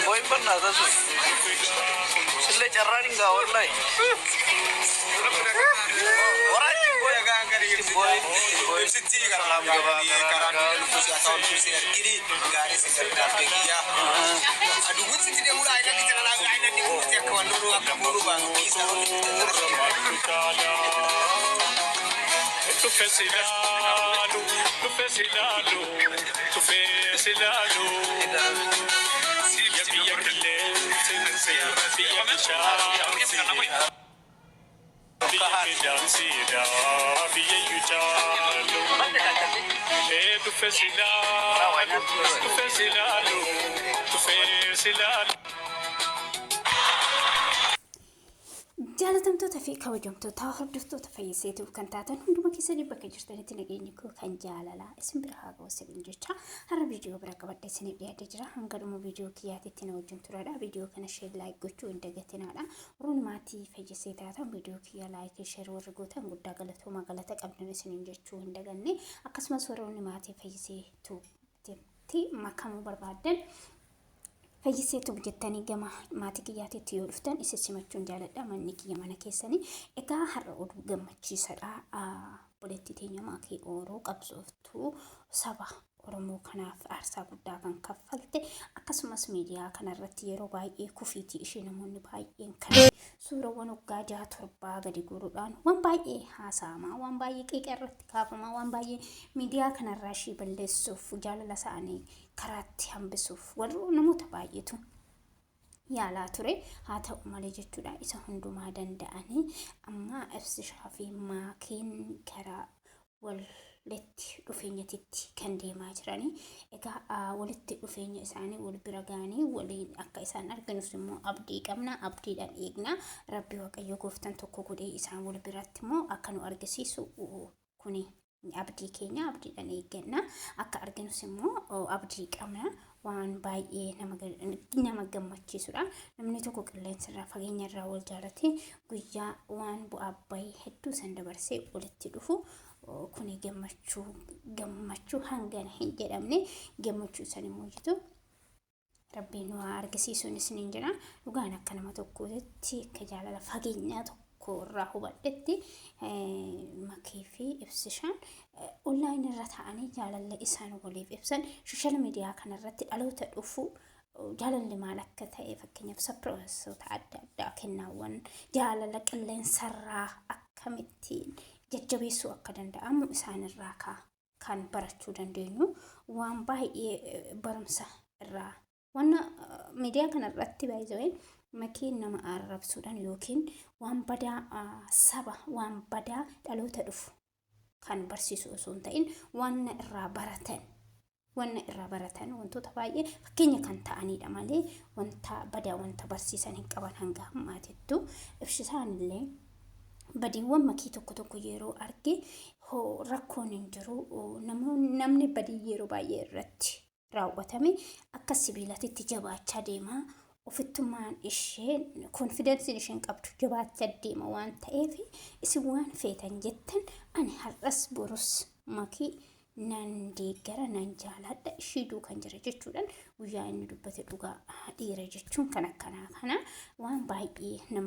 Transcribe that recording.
Booyin barnaataa sun. Sillee carraan hin gaa wallahi. Waraachi booyin. Booyin. Ibsitti karaa karaa lubbuu akka ol kuusee argini gaarii si gargaartee kiyyaa. Aduun sitti deemuudha ayinatti jala ayinatti kuutti akka waan loluu akka booluu baanu kiisa Dhufe si laalu, dhufe si laalu, dhufe si laalu. Ya biyya qilleensi, biyya bishaansi, biyya midhaansiidha, biyya iyyuu caalu. Ee dhufe si laalu, dhufe si laalu, dhufe si laalu. Jaalatamtoota fi kabajamtoota hordoftoota fayyiseetuuf kan taatan hunduma keessanii bakka jirtanitti nageenyi koo kan jaalalaa isin bira haa ga'u isiniin jecha har'a viidiyoo bira qabadhe isiniif dhiyaatee jira. Hanga dhuma viidiyoo kiyyaatitti na wajjin turadha. Viidiyoo kana share like gochuu hin dagatinaadha. Warroonni maatii fayyisee taatan viidiyoo kiyya like share warri gootan guddaa galatoomaa galata qabdan isiniin jechuu hin daganne. Akkasumas warroonni maatii fayyisee tuutti makamuu barbaaddan Fayyisee Tube jettanii gama maatii kiyyaatiitti yoo dhuftan isin simachuun jaaladha. Manni kiyya mana keessanii. Egaa har'a oduu gammachiisadha. Obboleettii teenya Maakii Ooroo qabsooftuu saba Oromoo kanaaf aarsaa guddaa kan kaffalte akkasumas miidiyaa kanarratti yeroo baay'ee kufiitii ishee namoonni baay'een kan suurawwan waggaa jaha torbaa gadi guuruudhaan waan baay'ee haasa'amaa waan baay'ee qeeqa irratti kaafamaa waan baay'ee miidiyaa kanarraa ishee balleessuuf jaalala isaanii karaatti hambisuuf warra namoota baay'eetu yaalaa ture. Haa ta'u malee jechuudha isa hundumaa danda'anii amma ibsishaa fi maakiin karaa walitti dhufeenyatitti kan deemaa jiranii. Egaa walitti dhufeenya isaanii wal bira ga'anii waliin akka isaan arginus immoo abdii qabna, abdiidhaan eegna. Rabbi Waaqayyo gooftaan tokko godhee isaan wal biratti immoo akka nu argisiisu kuni abdii keenya abdiidhaan eegganna. Akka arginus immoo abdii qabna. Waan baay'ee nama gammachiisudha. Namni tokko qilleensarraa fageenyarraa wal jaalate guyyaa waan bu'aa bayii hedduu san dabarsee walitti dhufu kuni gammachuu gammachuu hangana hin jedhamne gammachuu san immoo jitu Rabbiin nu haa argisiisuun isiniin jedha. Dhugaan akka nama tokkootti akka jaalala fageenyaa tokko irraa hubadhetti makii fi ibsishaan online irra ta'anii jaalala isaan waliif ibsan social media kanarratti dhaloota dhufu jaalalli maal akka ta'e fakkeenyaaf sapiroosoota adda addaa kennaawwan jaalala qilleensarraa akkamittiin jajjabeessuu akka danda'amu isaanirraa kaa kan barachuu dandeenyu waan baay'ee barumsa irraa wanna miidiyaa kana irratti baay'ee makiin nama arrabsuudhaan yookiin waan badaa saba waan badaa dhaloota dhufu kan barsiisu osoo hin ta'in wanna irraa baratan wanna irraa baratan wantoota baay'ee fakkeenya kan ta'anidha malee wanta badaa wanta barsiisan hin qaban hanga ammaatittu ibsisaan illee badiiwwan makii tokko tokko yeroo arge rakkoon hin jiru namni badii yeroo baay'ee irratti raawwatame akka sibiilatitti jabaachaa deema. Ofittummaan isheen konfidensiin isheen qabdu jabaachaa deema waan ta'eef isin waan feetan jettan ani har'as borus makii nan deeggara nan jaaladha ishii duukan jira jechuudhaan guyyaa inni dubbate dhugaa dhiira jechuun kan akkanaa kana waan baay'ee nama